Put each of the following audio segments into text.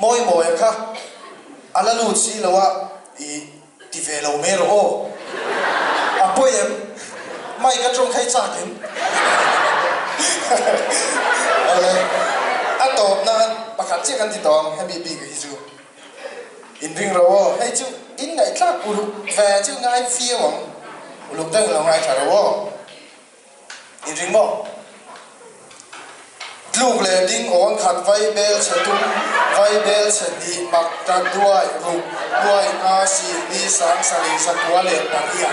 Mawimawia kha a la lut si lo a, i ti ve lo mai rawh aw. A pawi em? Mic atang kha i chak em? Awle, a tawp nan pakhat chiah kan ti tawh ang, hemi bik hi chu inring rawh aw. Hei chu in ngaihthlak uluk ve chu ngai viau ang, uluk deuh lo ngaithla rawh aw. Inring maw? Tluk leh ding awn khat vai bel chhe tum, vai bel chhe hnih mak ta duai ruk nuai nga sing ni sang sarih zakua leh pahnih a.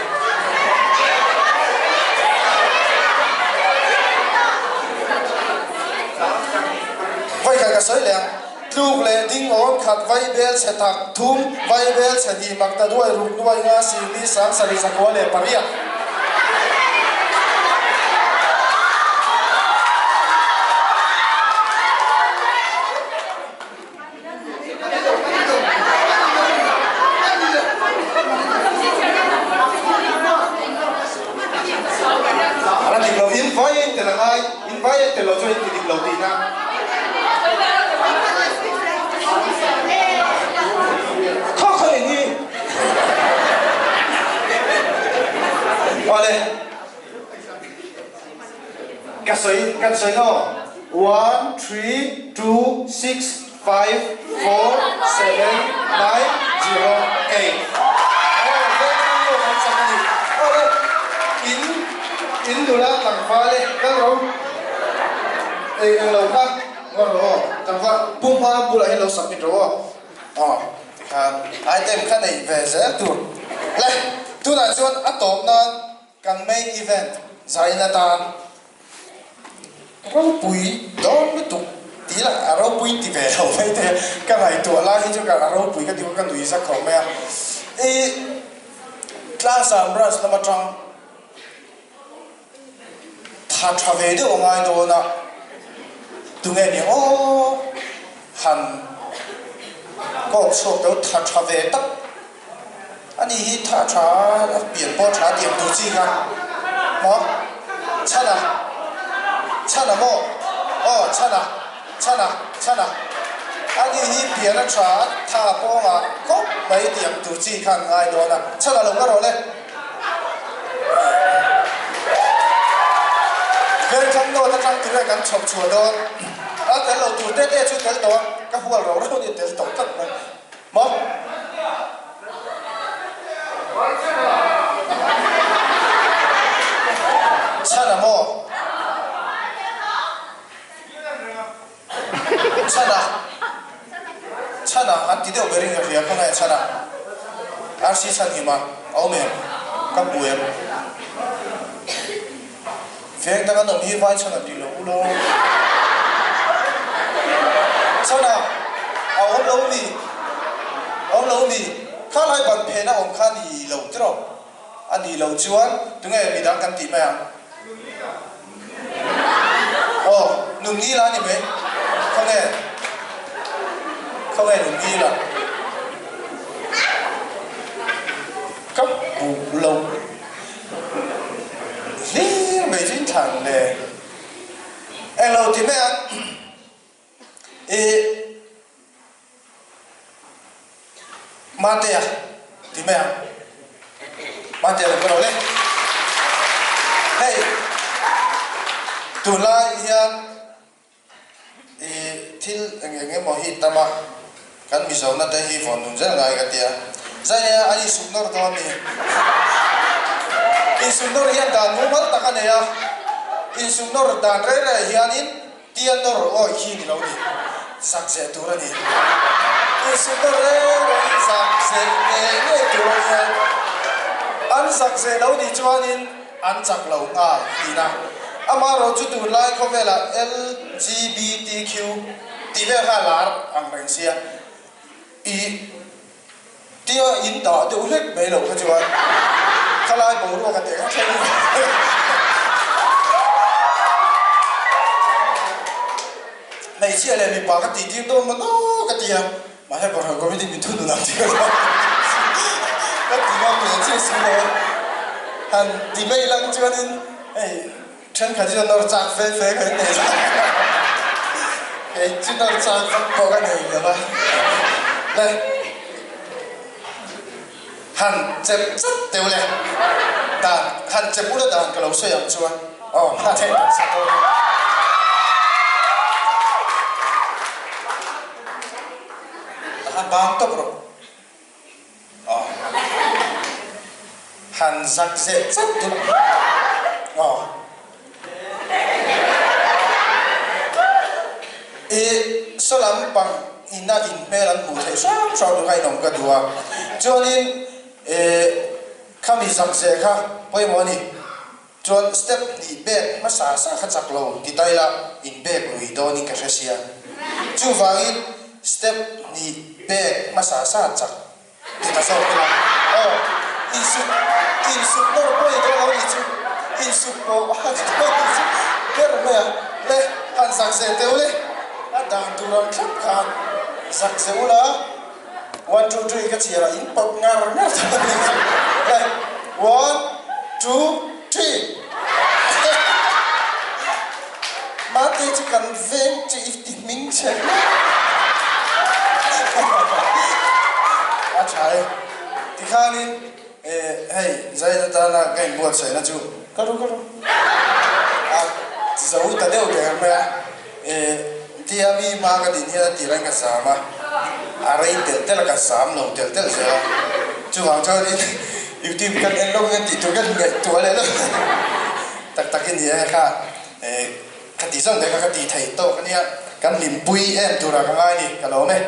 Vai khat ka sawi leh ang. Tluk leh ding awn khat vai bel chhe tak thum, vai bel chhe hnih mak ta duai ruk nuai nga sing ni sang sarih zakua leh pariat. A la dik lo, in vai a intel a ngai, in vai a intel lo chuan in ti dik lo tihna. Kha kha eng hi? Awle, ka sawi, kan sawi ngaw? One, three, two, six, five, four, seven, nine, zero, eight. Aw, vengthlang lawm an chak a ni. Awle, in, in nula tlangval e, kal ro. Ei, englo kha, ngaw rawh aw, tlangval, Pu Hma bulah hian lo submit rawh aw. Aw, tikhan item kha neih ve zel tur. Le, tunah chuan a tawp nan kan main event zain atan ropui dawn lutuk tih lah a ropui ti ve lo mai te ka ngaihtuah lai hi chu ka a ropui ka ti ka nui zak khawp mai a. I Tlangsam branch lam atang Tha tha ve deuh a ngai dawn a, tunge ni aw han kawk chhuak deuh tha tha ve tak a ni hi tha tha a pian pawh tha tiang tur chi kha maw chhana chhana maw aw chhana chhana chhana a ni hi pian a tha a tha pawngah khawp mai tiang tur chi kha an ngai dawn a chhana lo ka rawh le. Vengthlang nawt atang tur e kan chhawp chhuah dawn a, tel lo tur te te chu tel tawh a, ka hual ro ro ni tel tawh tlat mai maw. Chhan a maw? Chhan a Chhan a an ti deuh berin ka hria khawngaih chhan a RC chhan him a a awm em ka hmu em veng dang an awm hi vai chhan an tih loh u lo chhan a a awm lo mi a awm lo mi kha lai ban phen a awm kha ni lo tiraw a nih loh chuan tunge midang kan tih mai ang. Aw, nun ngil a ni mai. Khawnge? Khawnge nun ngil a? Ka hmuh loh hlir mai chu in thlan le. Englo ti mai ang. Ih. Matea ti mai ang. Matea lo ka lo le. Hei tunlai hian i thil eng eng emaw hi tam a, kan Mizona te hi vawn dun zel ngai ka tia. Zaia a insuk nawr dawn ni. Insuk nawr hian dan mumal tak a nei a, insuk nawr dan rei rei hianin Tia nawr awi khi ni lo ni, zak zeh tur a ni. Insum nawr reng rengin zak zeh ngei ngei tur a nia. An zak zeh lo nih chuanin an chak lo nghal tihna. Amaherawh chu tunlai khawvelah LGBTQ tih vel kha a lar ang reng sia. I Tia in dah deuh hlek mai loh kha chuan khalai boruak a teh thleng hmeichhia leh mipa ka tih tir dawn maw naw ka ti a, mahse bawrhhlawh committee min thunun ang tih ka hlau ka ti ngam leh chiah si lo a, han ti mai lang chuanin hei thenkhat hi chuan nawr chak fe fe ka in nei zan. Kei chu nawr chak vak pawh ka nei lo va. Le han chep chat teuh le. Dan han chep ula dan ka lo sawi ang chuan aw hma theih tak sa dawn e. Han bang tawp rawh. Aw. Han zak zeh chat duh. Aw. I saw lampang ina in hmel an hmuh theih hrang hrang duh kha in awm ka duh a. Chuanin eh khami zak zeh kha pawimawh a ni. Chuan step hnih bek hmasa sa kha chak lo ti ta ila in bek lui dawnin ka hre sia. Chuvangin step hnih bek hmasa sa chak ti ta zawk ila. Aw, insuk insuk nawr pawh i dawn lo nih chu, insuk pawh a ni dawn nih chu ber mai a. Le, han zak zeh teh ule, a dan tur ang thlap khan zak zeh ula. One two three ka chhiar a in pawt ngar ngar chu a ni chu. Le one two three Mate chu kan veng chu i ti hming chhe hle. A tha e. Tikhanin hei Zaid atana ka inbuatsaihna chu ka ru ka ru a zo ta deuh der mai a. Tia mi hma ka din hian a tir ain ka zam a, a rei telh telh a, ka zam lo telh telh zel a, chuvang chuanin YouTube kan en lawk hian tih tur kan ngaihtuah leh lawk tak tak i ni e kha ka tih zawng te kha ka tih theih tawk a nia, kan hlimpui em turah ka ngai a ni, ka lawm e.